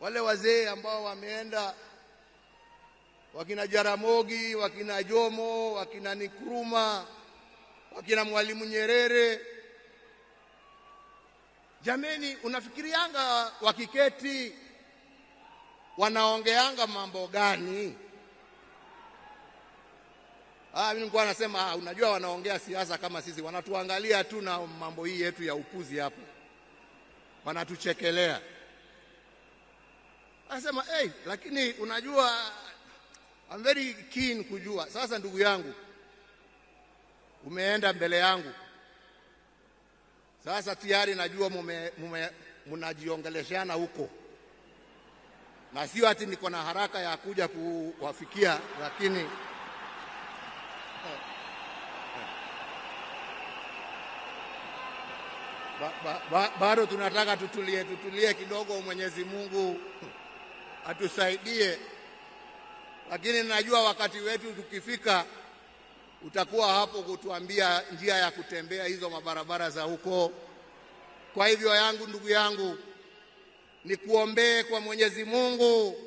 Wale wazee ambao wameenda, wakina Jaramogi, wakina Jomo, wakina Nkrumah, wakina Mwalimu Nyerere. Jameni, unafikirianga wakiketi wanaongeanga mambo gani? Mimi nilikuwa nasema, unajua wanaongea siasa kama sisi, wanatuangalia tu na mambo hii yetu ya upuzi hapa, wanatuchekelea. Anasema, hey, lakini unajua I'm very keen kujua. Sasa ndugu yangu, umeenda mbele yangu. Sasa tayari najua mnajiongeleshana huko. Na sio ati niko na haraka ya kuja kuwafikia, lakini bado tunataka tutulie kidogo, Mwenyezi Mungu atusaidie. Lakini najua wakati wetu tukifika utakuwa hapo kutuambia njia ya kutembea hizo mabarabara za huko. Kwa hivyo yangu, ndugu yangu, nikuombee kwa Mwenyezi Mungu